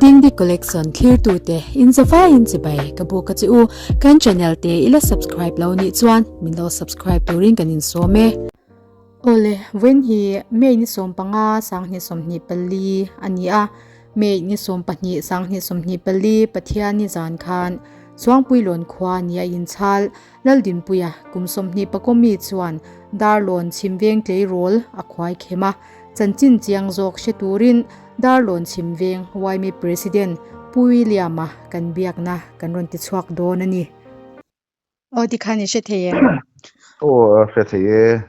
Dingdi Collection thlirtute in zavaiin chibai ka buk a che u. Kan channel te i la subscribe lo nih chuan min lo subscribe turin kan insawm e. Awle, vawiin hi May ni 15 2024 a ni a. May ni 12 2024 Pathianni zan khan Suangpuilawn khua nia inchhal Laldinpuia kum 20 mi chuan Darlawn Chhimveng tleirawl a khuai khem a, chanchin chiang zawk hre turin Darlawn Chhimveng YMA President Pu William-a kan biakna kan rawn ti chhuak dawn a ni. Aw tikhan i hre thei em? Aw a hre thei e.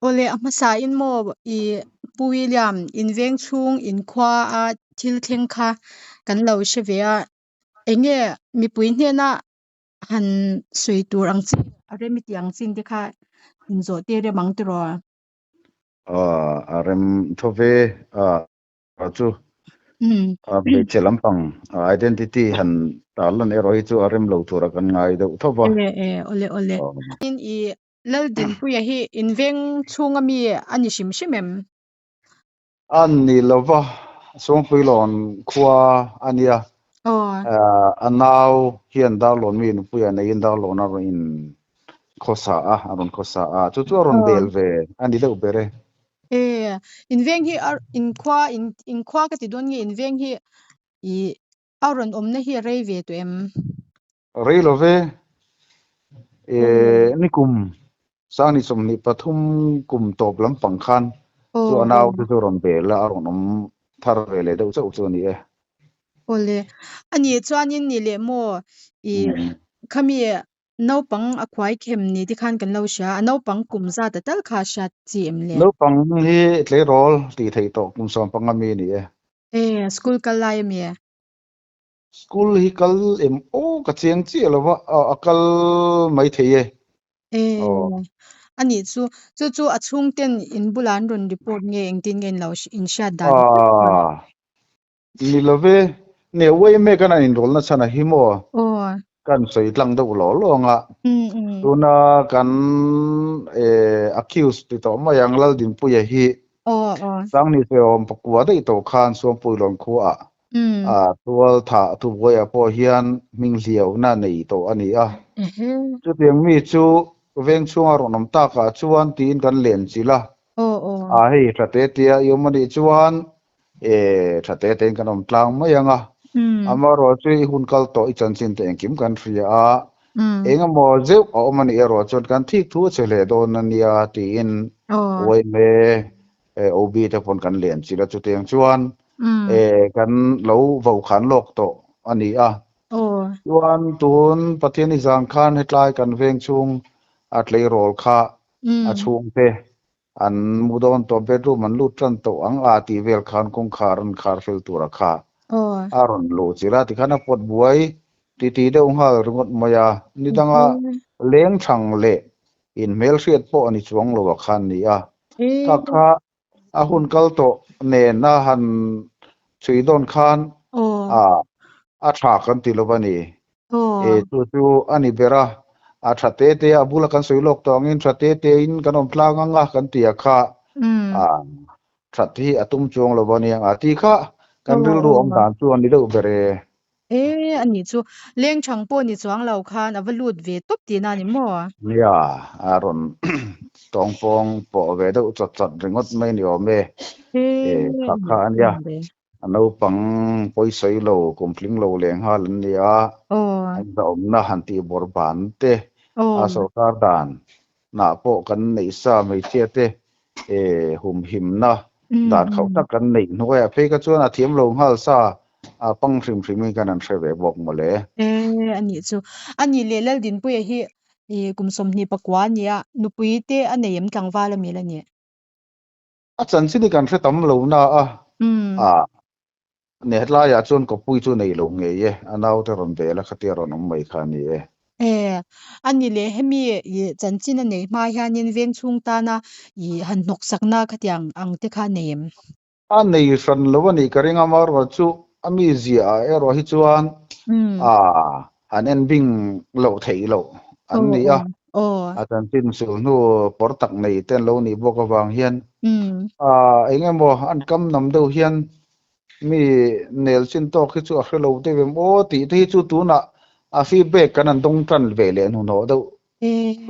Awle a hmasain maw i Pu William in veng chhung inkhua a thil thleng kha kan lo hre ve a, enge mipui hnena han sawi tur ang chi a rem i tih ang chin te kha inzawh te rem ang tiraw? A rem tho ve a chu hmeichhe lampang identity han tarlan erawh hi chu a rem lo tura kan ngai deuh tho va. Awle awle. I Laldinpuia hi in veng chhunga mi a ni hrim hrim em? A ni lo va, Suangpuilawn khua a nia. A nau hian Darlawn mi nupuia neiin Darlawn a rawn in khawsa a, a rawn khawsa a, chu chu a rawn bel ve a ni deuh ber e. E, in veng hi a in khua in in khua ka ti dawn nge in veng hi i a rawn awmna hi a rei ve tawh em? Rei lo ve, e nikum Sangni 23 kum tawp lampang khan chu a nau te chu a rawn bel a, a rawn awm thar ve leh deuh chauh chu a ni e. Awle, a nih chuanin ni leh maw i khami naupang a khuai khem ni te khan kan lo hria, a naupang kum zat a tal kha a hriat chi em le? Naupang hi tleirawl tih theih tawh kum 15 mi a ni e. E, school kal lai a mi e? School hi kal em aw ka chiang chiah lo va, a kal mai thei e. E, a nih chu, chu chu a chhungten in bulah an rawn report nge engtin nge in lo in hriat dan? Ni lo ve, ne uaime kan an inrawlna chhan a hi maw? Kan sawi tlang deuh law law ang a. Tuna kan accused ti tawh mai ang Laldinpuia hi Sangni Sawm pakua daih tawh khan Suangpuilawn khuaah A tual thah thubuaiah pawh hian hming hliauhna nei tawh a ni a. Chutiang mi chu veng chhunga rawn awm takah chuan tiin kan len chilh a. A hei tha te tia i awm a nih chuan e tha te tein kan awm tlang mai ang a. Amaherawh chu i hun kal tawh i chanchin te engkim kan hria a. Engemaw zeuh a awm a nih erawh chuan kan thik thu a che hle dawn a nia tiin uaime OB te pawn kan len chilh a chutiang chuan kan lo vo khan lawk tawh a ni a. Chuan tun Pathian i zan khan hetlai kan veng chhung a tleirawl kha a chhungte an mu dawn tawh bedroom an lut tan tawh ang a tih vel khan kawngkhar an khar fel tura kha a rawn luh chilh a tikhan a pawt buai titi deuh nghal ringawt mai a nidanga leng thang leh Inhmelhriat pawh a ni chuang lo a khan ni a. Kha kha a hun kal tawh nen a han chhui dawn khan a a tha kan ti lo a ni. E chu chu a ni ber a, a tha te te a bula kan sawi lawk tawh angin tha te te in kan awm tlang ang a kan ti a kha a that hi a tum chuang lo a nia ti kha kan rilru awm dan chu a ni deuh ber e. E, a nih chu. Leng chhang pawh ni chuang lo khan a va lut ve tawp tihna a ni maw? Nia, a rawn tawng pawng pawh ve deuh chawt chawt ringawt mai ni awm e. E, kha kha a nia. A naupang pawisawi lo, kum tling lo leh nghal an ni a. An zahawmna han tih bawrh ban te, a sorkar dan Hnah pawh kan neih sa hmeichhia te humhimna dan khauh tak kan neih hnuaiah phei kha chuan a thiam lo nghal sa a pang hrim hrimin kan han hre ve bawk mawle. E a nih chu. A nih leh Laldinpuia hi kum 24 a nia, nupui te a nei em tlangval a mil a nih? A chanchin hi kan hre tam lo na a, a ne hetlaiah chuan kawppui chu nei lo ngei e, a naute rawn bel a khatia rawn awm mai kha a ni e. E, a ni leh hemi i chanchin a neih hma hianin veng chhung tana i han hnawksakna khatiang ang te kha a nei em? A nei hran lo a nih ka ring a, amaherawh chu a mi ziah ah erawh hi chuan a han en bing loh theih loh an ni a, a chanchin sul hnu pawr tak nei te an lo nih bawk avang hian eng emaw an kam nam deuh hian Mi nel chin tawk hi chu a hre lo deuh em aw tih te hi chu tunah a feedback kan han dawng tan ve leh hnuhnawh deuh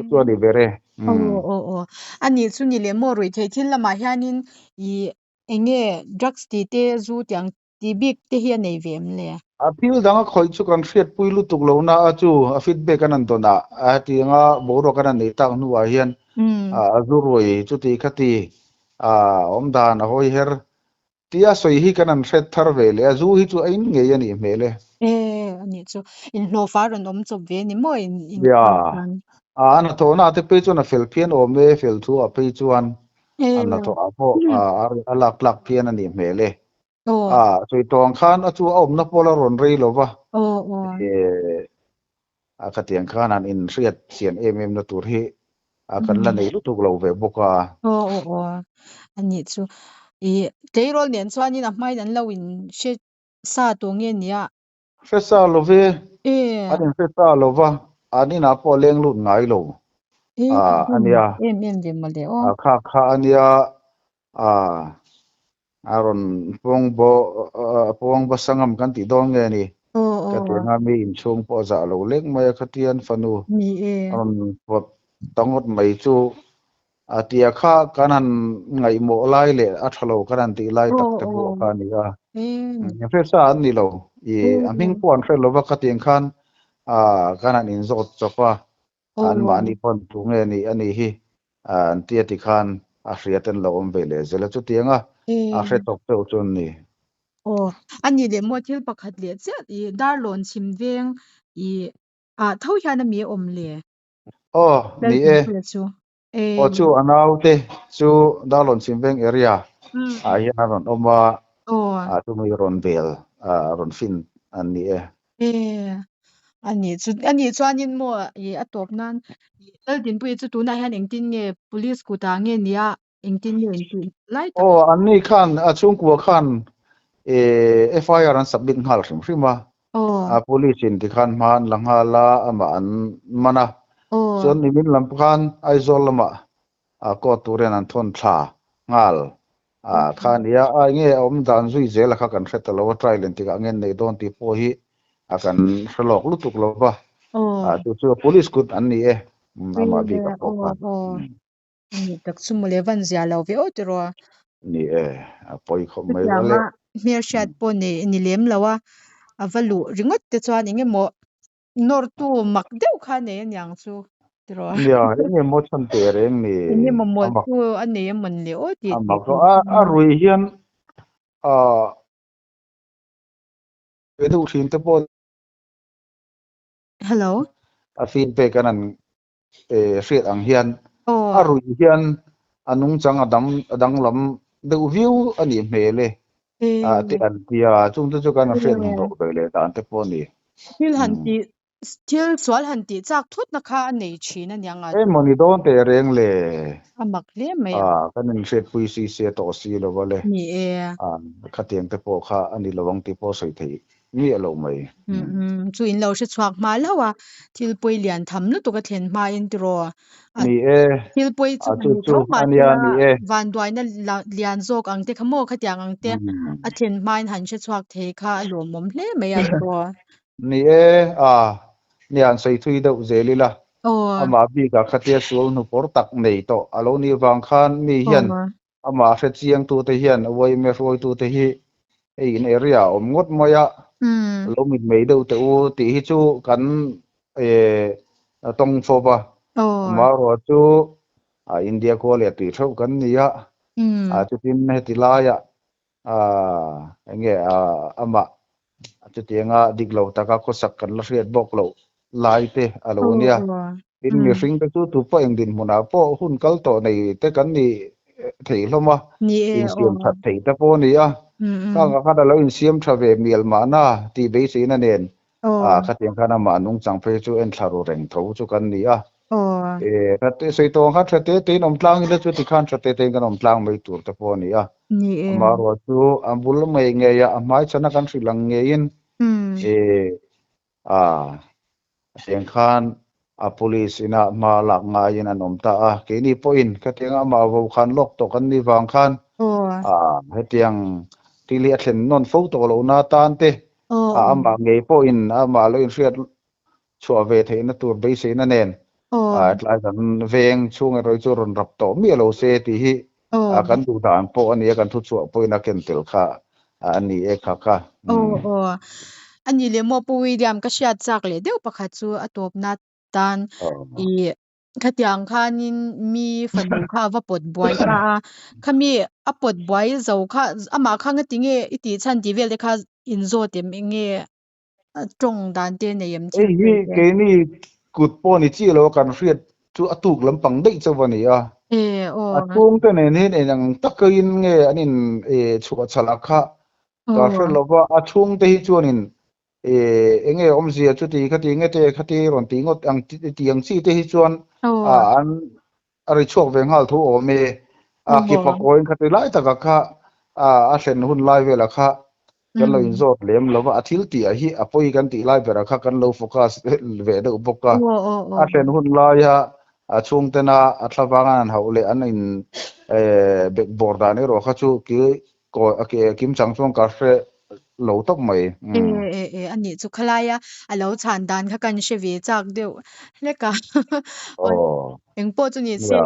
chu a ni ber e. Aw aw aw a nih chu ni leh maw ruihtheih thil lamah hianin ih eng nge drugs tih te zu tih ang tih bik te hi a nei ve em le? A thil dang a khawih chu kan hriatpui lutuk lo na a chu a feedback an han dawn a, hetianga boruak an han neih tak hnuah hian a zu ruai chuti khati a awmdan a hawi her Tia sawi hi kan han hret thar ve leh a, zu hi chu a in ngei a nih hmel e. E, a nih chu. Inhlawhfa rawn awm chawp ve ni maw in in Nia, kar khan. a hnathawhna te phei chuan a fel phian awm e, fel thu ah phei chuan E, a hnathawh ah pawh a lak tlak phian a nih hmel e. aw. A sawi tawh ang khan a chu a awmna pawh la rawn rei lo va. Aw, aw. E, a khatiang khan han inhriat chian em em na tur hi a kan la nei lutuk lo ve bawk a. Aw aw aw a nih chu. I tleirawl nen chuanin a hmain an lo in hre sa tawh nge nia? Hre sa lo ve. An in hre sa lo va, an inah pawh a leng lut ngai lo a nia. Em em ve mawle aw. Kha kha a nia a a rawn pawng baw pawng basa ngam kan tih dawn nge ni? Ka ti anga mi inchhung pawh a zah lo lek mai a khatian fanu a rawn pawt ta ngawt mai chu a tia kha kan han ngaihmawh lai leh a tha lo kan han tih lai tak te pawh kha a ni a. Hre sa an ni lo i a hming pawh an hre lo va khatiang khan kan han inzawt chawp a. An mahni pawn tu nge nih a nih hi an ti a ti khan a hriat an lo awm ve leh zel a, chutiang a a hre tawk deuh chu an ni. Aw, a nih leh maw thil pakhat leh chiah i Darlawn chhim veng i ah tho hian a mi a awm le? Aw, ni e. Lalthingpuia chu. Aw chu a naute chu Darlawn chhim veng area ah hian a rawn awm a, chumi rawn bel rawn fin an ni e. E, a nih chu a nih chuanin maw i a tawp nan Laldinpuia chu tunah hian engtin nge police kutah nge nia engtin nge intih lai tak. Aw an ni khan a chhungkua khan e FIR an submit nghal hrim hrim a, a police in tikhan hma an la nghal a amah an man a, chuan nimin lam khan Aizawl lamah court turin an thawn thla nghal kha a nia, a enge a awm dan zui zel a kha kan hre ta lo a, trial in tikah nge an neih dawn tih pawh hi a kan hre lawk lutuk lo va, chu chu police kut an ni e, amah bik a pawh khan. Ni tak chu mawle van zia lo ve aw tiraw. Ni e, a pawi khawp mai Chutiang a hmelhriat pawh nei ni lem lo a, a va luh ringawt te chuan eng emaw nawrtu mak deuh kha a nei aniang chu tiraw. Nia, eng emaw chhan teh reng ni. Eng emaw mawlhtu a nei emawn le aw tih A mak a, a rui hian a ve deuh thin te pawh. Hello. A feedback an an hriat ang hian a ruih hian a nungchang a dang a danglam deuh viau a nih hmel e te an ti a, chungte chu kan hriat hmu loh ve leh dan te pawh a ni. Thil han tih thil sual han tih chak thut na kha a nei thin a niang a. Emaw ni dawn teh reng le. A mak hle mai a. Kan inhriatpui si sia tawh si lo va le. Ni e. Khatiang te pawh kha a ni lo ang tih pawh sawi theih miah lo mai. Chu in lo hre chhuak hma hlauh a, thil pawi lian tham lutuk a thlen hma in tiraw? Ni e, Thil pawi chu a chu ni chu tho a mahse nia ni e. vanduaina lian zawk ang te kha maw khatiang ang te a thlen hma in han hre chhuak thei kha a lawmawm hle mai a tiraw? Ni e, a nia an sawi thui deuh zel ila, amah bikah khatia sual hnupawr tak nei tawh a lo nih vang khan mi hian Amah hre chiangtute hian yma hruaitute hi hei in area a awm ngawt mai a, lo mit mei deuh teh u tih hi chu kan tawng fawp a. Amaherawh chu India khua leh tui theuh kan ni a, chutin heti laiah eng nge amah chutianga dik lo taka khawsak kan la hriat bawk loh lai te a lo nia. Tin, mihring te chu tu pawh eng dinhmunah pawh hun kal tawh nei te kan ni thei hlawm a, insiam that thei te pawh a ni a. Khangah khan a lo insiam tha ve mial mahna tih beiseina nen khatiang khan amah nungchang phei chu en thla ru reng tho chu kan ni a. Sawi tawh ang khan tha te tein awm tlang ila chu tikhan tha te tein kan awm tlang mai tur te pawh a ni a. Amaherawhchu chu a bul ngei ngei a, a hmaichhana kan hrilh ang ngeiin A, tiang khan a police ina hma lak ngaiin an awm ta a, keini pawhin khatianga amah vo khan lawk tawh kan nih vang khan a, hetiang thil hi a thlen nawn fo tawh lohna atan te, amah ngei pawhin amah lo inhriat chhuah ve theihna tur beiseina nen tlai kan veng chhung erawh hi chu rawn rap tawh miah lo se tih hi kan duh dan pawh a ni a, kan thuchhuah pawhin a ken tel kha a ni e kha kha. Aw aw. A nih leh maw Pu William ka hriat chak leh deuh pakhat chu a tawpna tan i Khatiang khanin mi fanu kha a va pawt buai ta a, khami a pawt buai zo kha amah kha ngati nge i tih chhan tih vel te kha inzawt em eng nge a tawng dan te nei em thil sawi te. Hei hi keini kut pawh ni chiah lo a kan hriat chu a tuk lampang daih chauh a ni a. E aw. A chhungte nen hian eng ang takin nge an in chhuah chhalh a kha ka hre lo va, a chhungte hi chuanin Eng nge awmzia chuti khati nge te khati rawn tih ngawt ang tih ang chi te hi chuan an a ri chhuak ve nghal thu awm e. A ki pakawiin khati lai taka kha a thlen hun lai velah kha kan lo inzawt lem lo va, a thil tih ah hi a pawi kan tih lai berah kha kan lo focus ve deuh bawk a. A thlen hun laia a chhungtena a thlavanga an hauh leh an in bekbawr dan erawh kha chu ki Kim chang chuan ka hre lo tawp mai. E e e a nih chu khalaia a lo chhan dan kha kan hre ve chak deuh hlek a. Aw. Eng pawh chu ni se.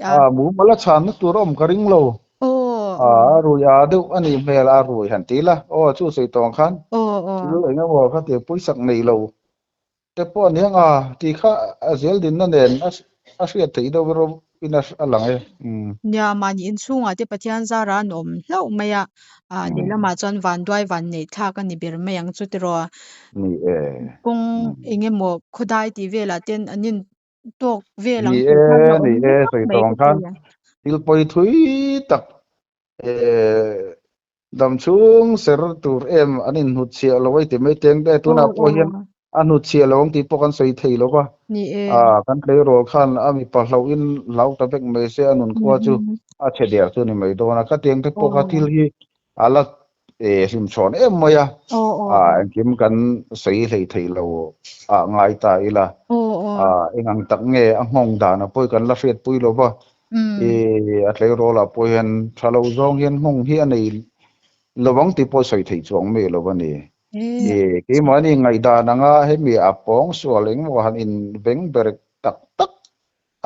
A mumal a chhanna tur a awm ka ring lo. Aw. A rui a deuh a nih hmel a rui han ti la. Aw chu sawi tawng khan thil eng emaw kha tia pawisak nei lo te pawh a nia nga tih kha a zel dinna nen a hriat theih deuh rawh in a lang e. Nia, mahni inchhungah te Pathian zara an awm hlauh mai a, lehlamah chuan vanduai van neih thlak a ni ber mai ang chu tiraw. Ni e. Kawng eng emaw khawdai tih velah ten an in tawk vel ang Ni tih e, kha la ni awm e, ringawt sawi mai tawh ka ang khan ti a. thil pawi thui tak Dam chhung ser tur em an inhnutchhiah lo a i ti mai teng e, tunah pawh hian a hnutchhiah lo ang tih pawh kan sawi thei lo va, kan tleirawl khan a mipa hlauhin hlau ta vek mai se a nunkhua chu a chhe der chu a ni mai dawn a, ka tiang te pawh kha thil hi a la hlimchhawn em mai a, engkim kan sawi hlei thei lo ah ngai ta ila, eng ang tak nge a nghawng dan a pawi kan la hriatpui lo va, I a tleirawl ah pawh hian tha lo zawng hian nghawng hi a nei lo ang tih pawh sawi theih chuang mai lo a ni. I keimahni ngaihdan anga hemi a pawng sual engemaw han in veng ber tak tak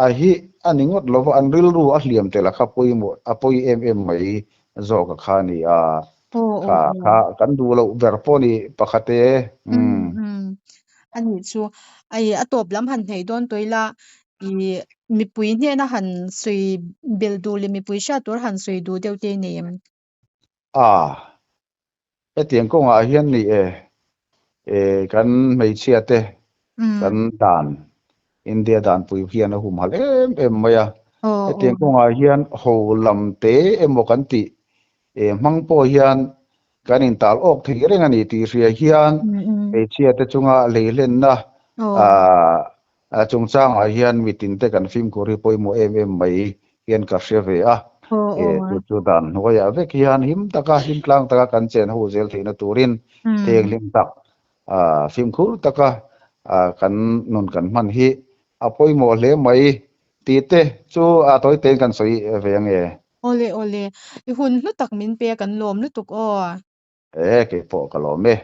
a hi a ni ngawt lo va, an rilru a hliam tel a kha pawimawh a pawi em em mai zawk a kha a ni a. Kha kha kan duh loh ber pawh a ni pakhat e. Umm a nih chu. Ai a tawp lam han hneih dawn tawh ila I mipui hnena han sawi belh duh leh mipui hriat tur han sawi duh deuh te i nei em? A, hetiang kawngah hian ni e, e kan hmeichhia te kan dan, India danpui hian a humhalh em em mai a. Hetiang kawngah hian ho lam te emaw kan tih e hmang pawh hian kan intal awk thei reng a ni tih hria hian hmeichhia te chunga leihlenna A chungchangah hian mitinte kan fimkhur hi pawimawh em em mai hian ka hria ve a. Chu chu dan hnuaiah vek hian him taka, him tlang taka kan chen ho zel theihna turin thianghlim tak, fimkhur taka kan nun kan hman hi a pawimawh hle mai tih te chu a tawi tein kan sawi ve ange. Awle awle, i hun hlu tak min pe a kan lawm lutuk aw. E, keipawh ka lawm e.